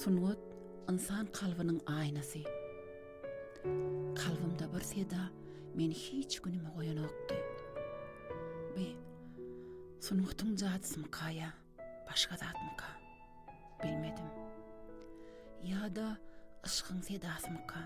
Sungat ynsan kalbynyň aýnasy. Kalbymda bir seda meni hiç günüme goýanokdy. Bi sungatyň jadysymyka ýa başga zatmyka? Bilmedim. Ýa-da yşkyň sedasymyka?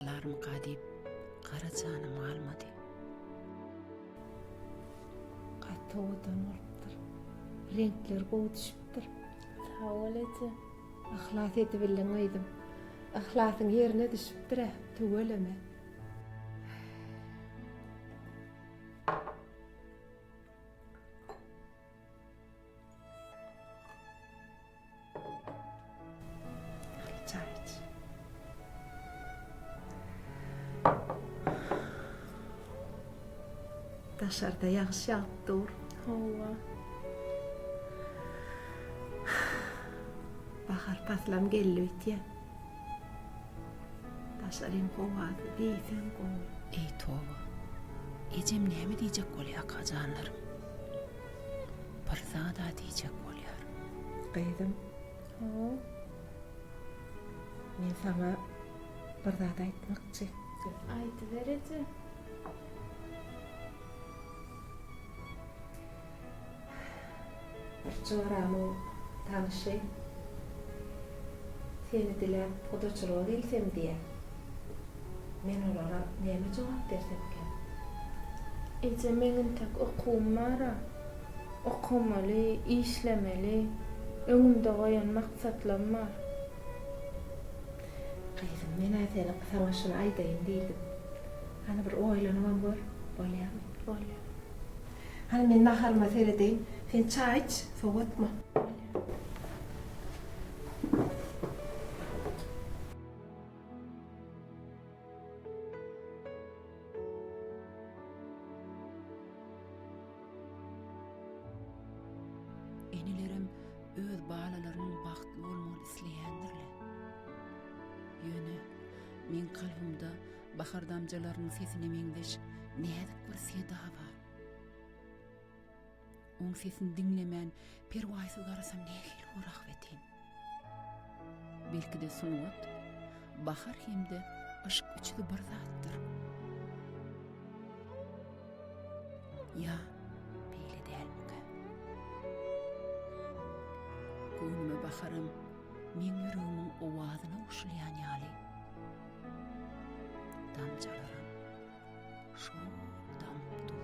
Galarmyka diýip gara janym galmady. Gaty owadan bolupdyr. Reňkleri gowy düşüpdir. Sag bol eje. Yhlas edibildiň gyzym. Yhlasyň ýerine düşüpdir-ä, tüweleme. Çaý iç. Daşarda ýagyş ýagyp dur. Hawa. Bahar paslam geldi öýtýän. Daşaryň howasy diýseň gowy. Eý toba. Ejem näme diýjek bolýarka janlarym? Bir zad-a diýjek bolýar. Gyzym. Hawa. Men saňa bir zat aýtmakçy. Aýdyber eje. Bir joramyň tanyşy seni diläp gudaçylyga gelsem diýýär. Men olara näme jogap bersemkäm? Eje meň intek okuwym bar-a. Okamaly, işlemeli. Öňümde goýan maksatlam bar. Gyzym, men-ä seni saňa şuny aýdaýyn diýdim. Hany bir oýlanybam gör, bolýarmy? Bolýar. Hany men naharyma seredeýin. Sen çaý iç, sowatma. Bolýar. Enelerem öz balalarynyň bagtly bolmagyny isleýändirler. Ýöne meň kalbymda bahar damjalarynyň sesine meňzeş näzik bir seda bar. Oň sesini diňlemän, perwaýsyz garasam nähili bolar ahbetin? Belki-de sungat, bahar hem-de yşk üçüsi bir zatdyr. Ýa beýle dälmikä? Göwnüme baharam meň ýüregimiň owazyna goşulýan ýaly. Damjalaram şol damyp dur.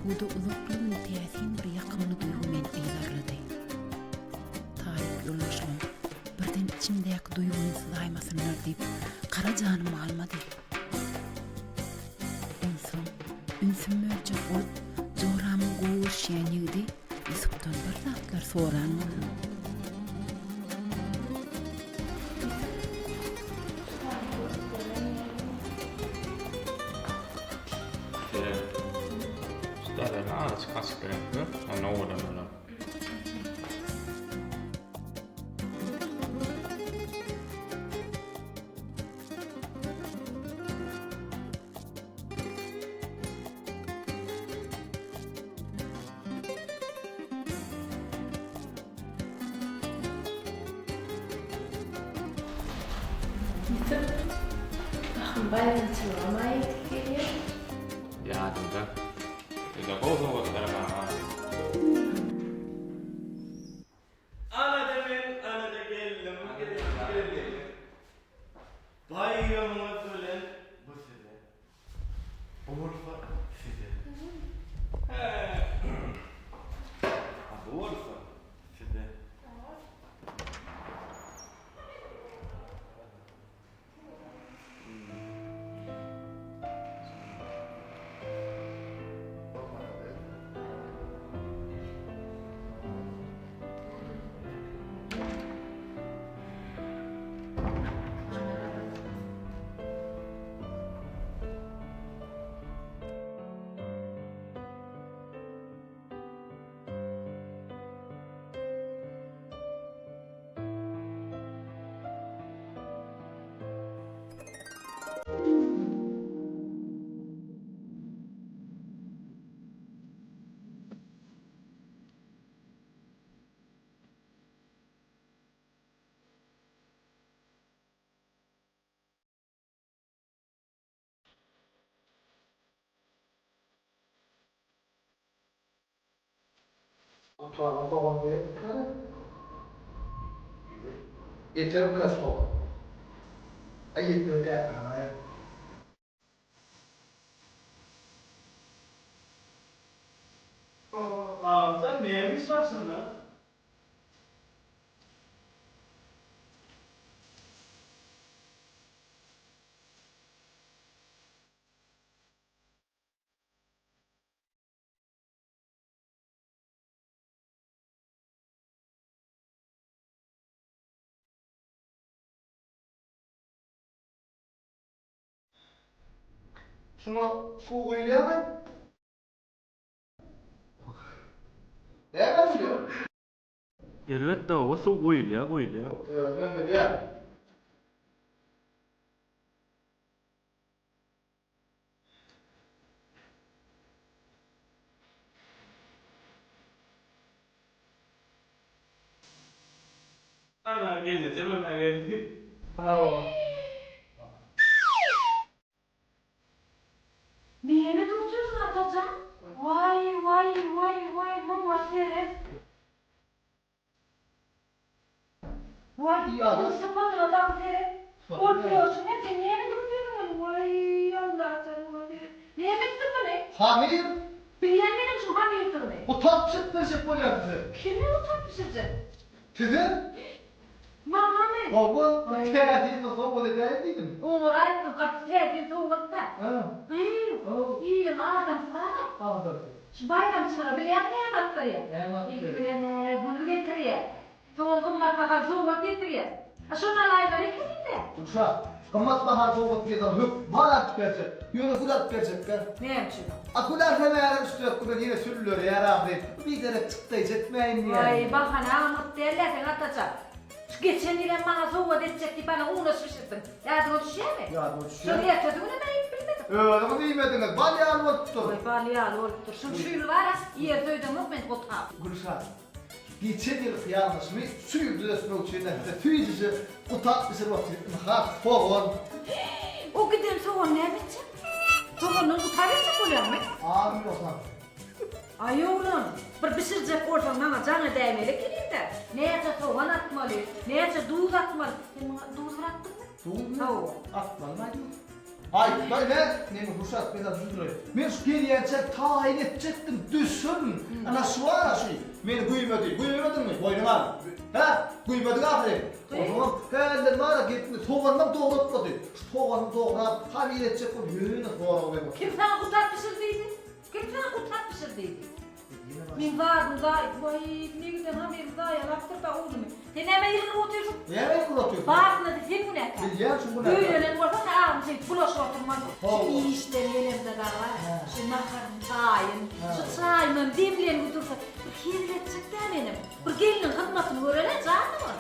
Ukuda uzakly gün täsin bir ýakymly duýgy meni yzarlady. Talyp ýoldaşlarym birden içimdäki duýgyny syzaýmasynlar diýip, gara janym galmady. Onsoň ünsüm böljek bolup, joramyň gowy görüşýän ýigidi Ýusupdan bir zatlar soran boldum. Seret. Şu däderini azajyk açyp bereňmi? Onda owadan bolar. Ýusup, bahym baýramçylygam ýetip gelýär. Ýadymda. Juda gowy sowgatlar bar. Ana-da men, ana-da geldim, geldim. Baýramyňyz bilen bu size. Bu bolsa size. A bu bolsa size. Gutaryň sogan gerekmi? Ýetermikä sogan? Aý ýetmez däl. Agam näme iş başynda? Şuňa suw guýulýarmy? Näme guýulýar? Elbetde oba suw guýulýar, guýulýar. Özümem bilýän. Ana gelnejem hem geldi. Hawa. Näme durjursyň Atajan? Waý, waý, waý, waý, muňa seret. Waý, muň sypatyna dagy seret. Bolup ýörşüň ne, sen näme durup ýörüň Waý, Allajan, waý. Näme etdiň muny? Hamyr! Bilýän menem şuň hamyrdygyny. Gutap bişirip berjek bolýar size. Kime gutap bişirjek? Size? Maňamy? Hawa, bir täsin sowgat edäýin diýdim. Oňa aýtdym, gaty täsin sowgat-da. Gyz, iliň adamsy bar. Adamsy. Şu baýramçylyga bilýäňmi näme alyp barýar? Näme alyp Ilki barýar? bilen-ä güli getirýär. Soňam gymmat bahaly sowgat getirýär. A şony alaýmaly ekeniň-dä. Gülşat, gymmat bahaly sowgat diýseň hökman alyp berjek. Ýöne gül alyp berjekgä. Näme üçin? A gül alsam ärem üç-dört günden ýene süllerýär ahyryn. Biderek çykdaýjy etmäýin diýýän. Waý, bahana amyt däl-dä seň Atajan. Şu geçen ýyl hem maňa sowgat etjek diýip ana unaş bişirdiň. Ýadyňa düşýärmi? Ýadyma düşýär. Şony ertesi günem iýip bilmedik. Özüňiz iýmediňiz, bal ýaly bolupdyr. Waý, bal ýaly bolupdyr. Şuny şu ýyl bar-a, ýer söýdemok men otap. Gülşat, geçen ýylky ýalňyşymy şu ýyl düzetmek üçin size süýjüje gutap bişirip otyryn. Ynha, sogan. O giden sogany näme etjek? Sogandan gutap etjek bolýaňmy? Azmy ýogsam? Aý oglan, bir bişirjek bolsaň maňa jaň edäýmeli ekeniň-dä. Näçe sogan atmaly, näçe duz atmaly. Sen muňa duz bir atdyňmy? Duzmy? Hawa. Atmalymy-aý duz? Aýtma ine, neme Gülşat, men saňa düşündireýin. Men şu gelýänçä taýyn etjekdim, düşün. Ana şu bar-a şu, meni güýmedi. Güýmediňmi? Boýnuňa al. Hä? Güýmediň ahyryn. Onsoňam hälden bar-a gelip soganynam dogratmady. Şu soganyny dograp, hamyr etjek bolup ýöne sorag berip otyr. Kim saňa gutap bişir diýdi? Kim saňa gutap bişir diýdi? Men zadyny zaý, waý, negiden hamyry zaýalapdyr-da ununy. Sen näme ýylgyryp otyrsyň? Näme ýylgyryp otyrsyň? Baryna-da sen günäkär. Bilýän şu günäkär. Öýlenen bolsaň, agzyň şeýdip bulaşyp oturmazdy. Şu işden gelemde dagy, şu naharym taýyn, şu çaýymam demlengi dursa, bir hezil etjek-dä menem. Bir gelniň hyzmatyny görel-ä, jan dogan.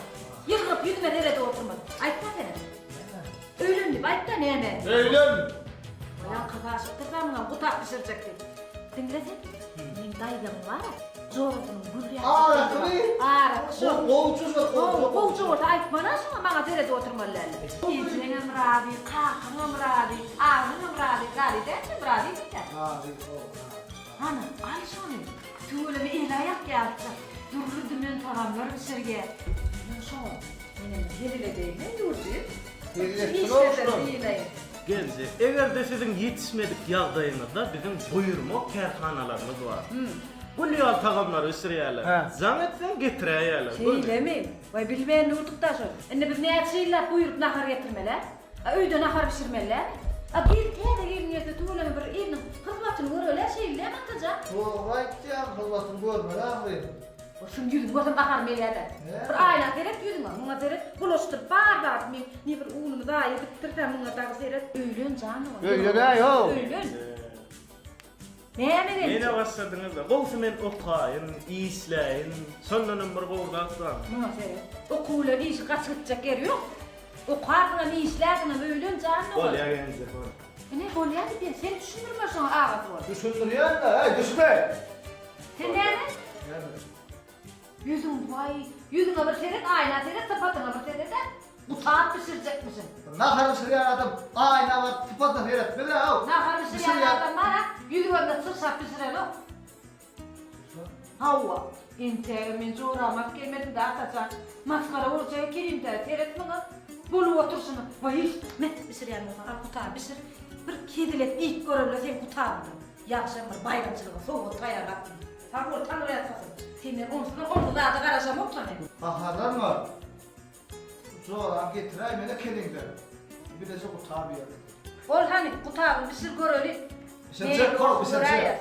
Ýylgyryp ýüzüme seredip oturmaz. Aýtma senem. Öýlen diýip aýt-da näme? Öýlen! Ýaňky aşypdyr-da muňa gutap bişirjek diýip. Diňle sen. Meň daýzamyň bar-a, jorasynyň gül ýaly. Arakymy? Araky şo. Gowja şo, gowja. Gowja bolsa aýtmana şoňa, maňa seredip oturmaly däldir. Ejeňem razy, kakaňam razy, agaňam razy, razy dälmi, razy diýýän. Razy, hawa, razy. Hany, al şony. Tüweleme eli-aýak ýalyjak, dürli-dümen tagamlar bişirýär. Menem şoňa. Menem hezil edeýin-ä Ýurdy. Hezil etsin oglum. Genji, eger-de siziň ýetişmedik ýagdaýyňyzda biziň buýurma kärhanalarymyz bar. Gül ýaly tagamlary bişirýärler. Jaň etseň getiräýýärler. Şeýlemi? Waý bilmän durduk-da şol. Indi biz näçe ýyllap buýrup nahar getirmeli-ä? A öýde nahar bişirmeli dälmi? A gel täze gelin gelse tüweleme bir eliniň hyzmatyny göreli-ä şeýle-dämi Atajan? Dogry aýtýaň, hyzmatyny görmeli ahyryn. Şuň ýüzüni görsem gaharym gelýär-de. Bir aýna seret ýüzüňe, muňa seret, bulaşdyryp bar zady meň ne bir unumy zaýa edipdir-dä muňa dagy seret. Öýlen jan oglum. Öýlen-äý-ow. Öýlen. Näme geldi? Mene başladyňyz-da. Gowusy men okaýyn, işläýin. Şondanam bir gowy zat bar. Muňa seret. Okuw bilen işi gaçyp gitjek ýeri ýok. Okarsyňam, işlärsiňem, öýlen jan oglum. Bolýa gelneje, bol. Ine, bolýa diýýän. Sen düşündirme şoňa agasy bol. Düşündirýän-dä, äý, düşünme! Sen näme? Näme? Ýüzüň, waý, ýüzüňe bir seret, aýna seret, sypatyňa bir seret-ä. Gutap bişirjekmişiň. Nahar bişirýän adam aýna baryp sypatyna seretmez-ä-ow. Nahar bişirýän adam bar-a, ýüz-gözüne çyrşap bişirenok. Hawa, entägem men jorama alyp gelmedim-dä, Atajan. Masgara boljak ekenim-dä, seret muňa. Bolup oturyşyna. Waý, me, bişirýän bolsaň, al gutaby bişir. Bir hezil et, iýip göreli-le seň gutabyňdan. Ýagşam bir baýramçylyga sowgat taýýarlapsyň. Sag bol, Taňryýalkasyn. Senden onsuzam onsuz zada garaşamok-la men. Gaharlanma. Joraň getiräý meni keliňden. Bileje gutap iýeris. Bol hany, gutabyňy bişir göreli. Bişirjek bol, bişirjek.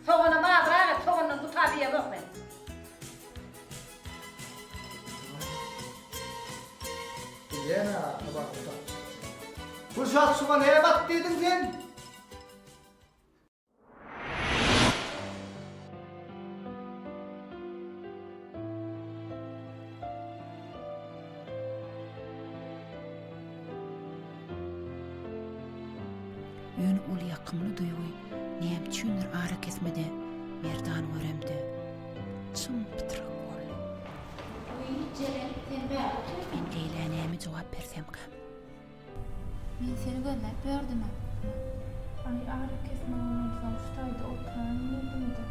Soganam azrak et, sogandan gutap iýemok men. Bilýän-ä, bar gutap bişirjek. Gülşat şuňa näme at diýdiň sen? Ýöne ol ýakymly duýgy näme üçindir arakesmede Merdany göremde, çym-pytrak boldy. Wiý, Jeren, sen bärde otyrsyň. Men Leýlä näme jogap bersemkäm? Men seni gözläp ýördüm-ä. Aý, arakesme bolansoň şu taýda oturaýyn diýdim-de.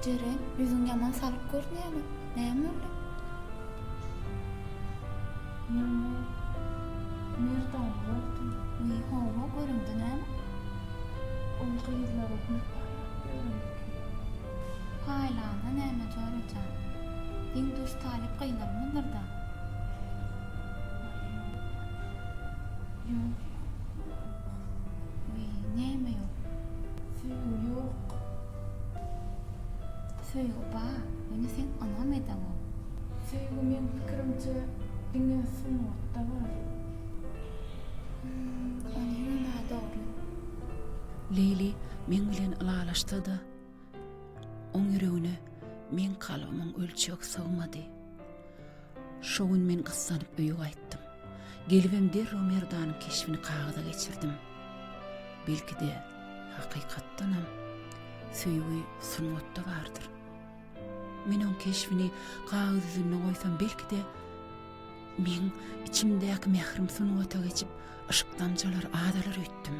Jeren, ýüzüň ýaman salyk görünýär-le. Näme boldy? Ýaňy Merdany gördüm. Wiý, hawa, göreňde näme? Ol gyzlara gül paýlap ýören eken. Paýlanda näme, jora jan? Deň-duş talyp gyzlarymyzdyr-da. Ýok. Wiý, näme ýok? Söýgi ýok. Söýgi bar, ýöne sen ynam edeňok. Söýgi meň pikirimçe diňe sungatda bar. Hum, onyňam-a dogry. Leýli meň bilen ylalaşsa-da, oň ýüregine meň kalbymyň ölçegi sygmady. Şo gün men gyssanyp öýe gaýtdym. Gelibem derrew Merdanyň keşbini kagyza geçirdim. Belki-de, hakykatdanam, söýgi sungatda bardyr. Men oň keşbini kagyz ýüzünde goýsam, belki-de, meň içimdäki mährim sungata geçip, yşk damjalary azalar öýtdüm.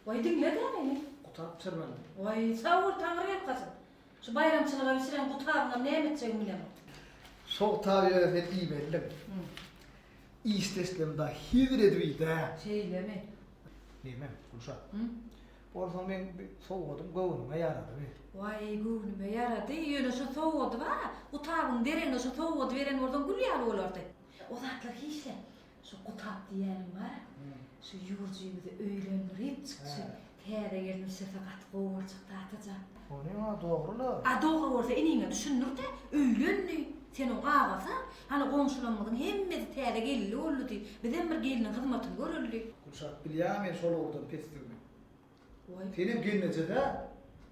Waý diňle-dä meni. Gutap bişirmeli. Waý, sag bol Taňry ýalkasyn. Şu baýramçylyga bişiren gutabyňam näme etjegimi bilemok. Şo gutaby ýöne sen iýmelidiň. Işdeşlerim dagy hezil edip iýdi-ä. Şeýlemi? Neme, Gülşat? Bolsa meň bi sowgadym göwnüňe ýaradymy? Waý, göwnüme ýarady. Ýöne şo sowgady bar-a, gutabyň deregine şo sowgady beren bolsaň gül ýaly bolardy. O zatlar hiç-le. Şu gutap diýýäniň bar-a, şu ýüwürjimizi öýlendirip çykşy, täze gelin bişirse gaty gowy boljak-da, Atajan. Onyň-a dogry-la. A dogry bolsa iniňe düşündir-de, öýlen diý. Sen oň agasy-a. Hany goňşularymyzyň hemmesi täze gelinli boldy diý. Bizem bir gelniň hyzmatyny göreli diý. Gülşat, bilýäňmi men şol ugurdan pesdigimi. Waý. Senem gelneje-dä.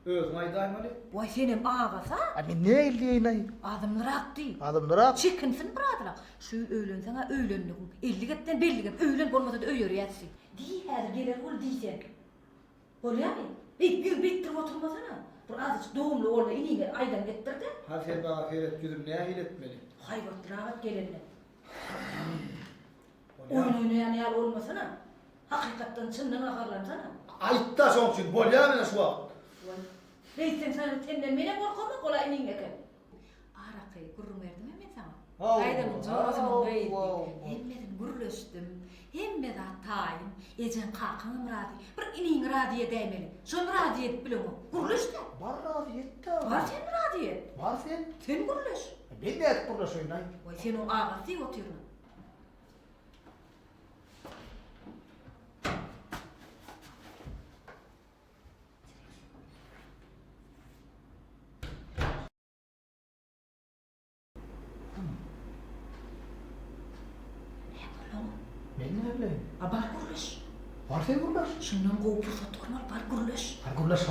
Özüň aýdaýmaly. Waý, senem agasy-a. A men nähili diýeýin-aý? Azymlyrak diý. Azymlyrak? Çekinsin birazrak. Şu ýyl öýlenseň-ä öýlendigiň. 50 gepden belli gep. Öýlen, bolmasa-da öýerýäs diý. Diý, häzir geler bol diýseň. Bolýamy? Beýdip ýüzüňi beýtdirip oturmasana. Bir azajyk dogumly bol-da, iniňe aýdan etdir-de. Hany sen maňa seret, ýüzüm nähili etmeli? Haýbatlyrak et gelende. Oýun oýnaýan ýaly bolmasana. Hakykatdan, çyndan gaharlansana. Aýt-da şoň üçin, bolýa menä şu wagt. Waý. Beýtseň sen senden menem gorkamok, ol-a iniň eken. Araky gürrüň berdimä men saňa? Gaýdamyň jorasynyň gyzy diýip. Hemmesini gürleşdim. Hemme zat taýyn. Ejeň kakaňam razy. Bir iniňi razy edäýmeli. Şony razy edip bileňok. Gürleş-dä. Bar razy et-dä. Bar sen razy et. Bar sen. Sen gürleş. Men nädip gürleşeýin-aý? Waý, sen oň agasy diýip otyryn-a. Men näme bileýin? A bar gürleş. Bar sen gürleş. Şundan gowy pursat bolmaz, bar gürleş. Bar gürleş.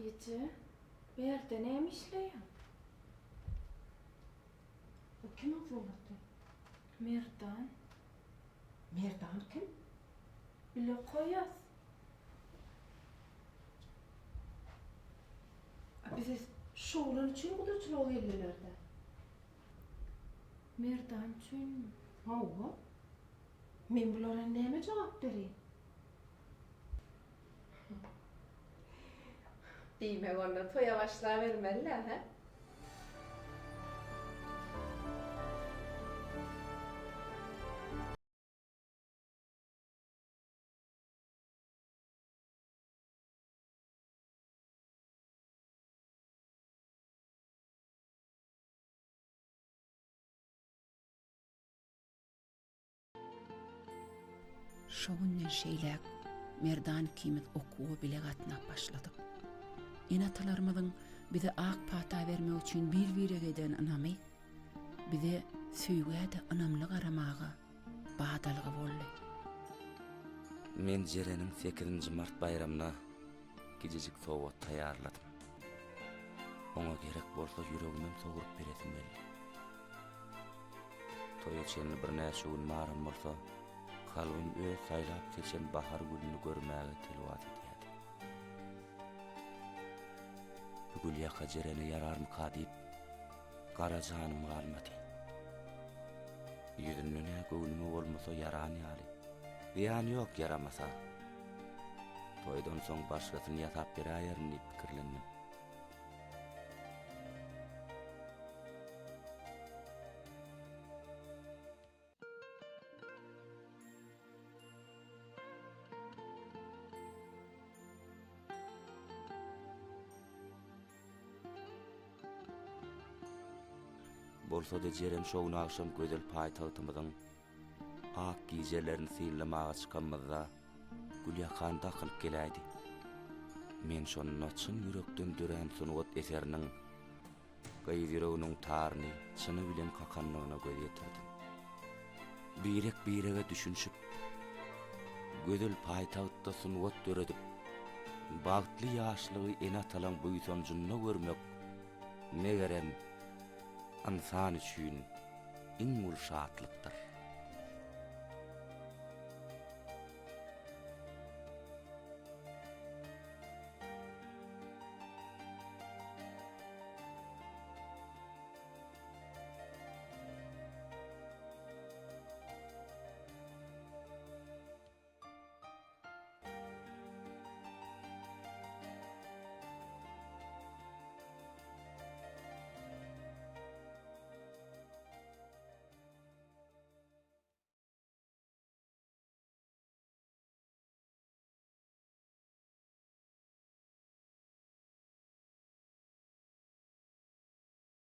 Eje, bärde näme işleýäň? Bu kimiň suraty? Merdan. Merdan kim? Bile okaýas. A bize şu oglan üçin gudaçylyga geldiler-dä. Merdan üçinmi? Hawa. Men bulara näme jogap bereýin? Diýmek onda toýa başlabermeli-dä, hä? Şo günden şeýläk Merdan ikimiz okuwa bile gatnap başladyk. Ene-atalarymyzyň bize ak pata bermek üçin bir-birege eden ynamy bize söýgä-de ynamly garamaga badalga boldy. Men Jereniň sekizinji mart baýramyna kiçijik sowgat taýýarladym. Oňa gerek bolsa ýüregimem sogrup beresim geldi. Toýa çenli birnäçe gün baram bolsa, kalbym öz saýlap seçen bahar gülüni görmäge telwas edýärdi. Bu gül ýaka Jerene ýararmyka diýip, gara janym galmady. Ýüzünden-ä göwnüme bolmasa ýaran ýaly. Zyýany ýok ýaramasa. Toýdan soň başgasyny ýasap beräýerin diýip pikirlendim. Bolsa-da Jeren şo gün agşam gözel paýtagtymyzyň ak gijelerini synlamaga çykanymyzda gülýakany dakynyp geläýdi. Men şonda çyn ýürekden dörän sungat eseriniň gyz ýüreginiň taryny çyny bilen kakandygyna göz ýetirdim. Birek-birege düşünişip, gözel paýtagtda sungat döredip, bagtly ýaşlygy ene-atalaň buýsanjynda görmek, megerem, ynsan üçin iň uly şatlykdyr.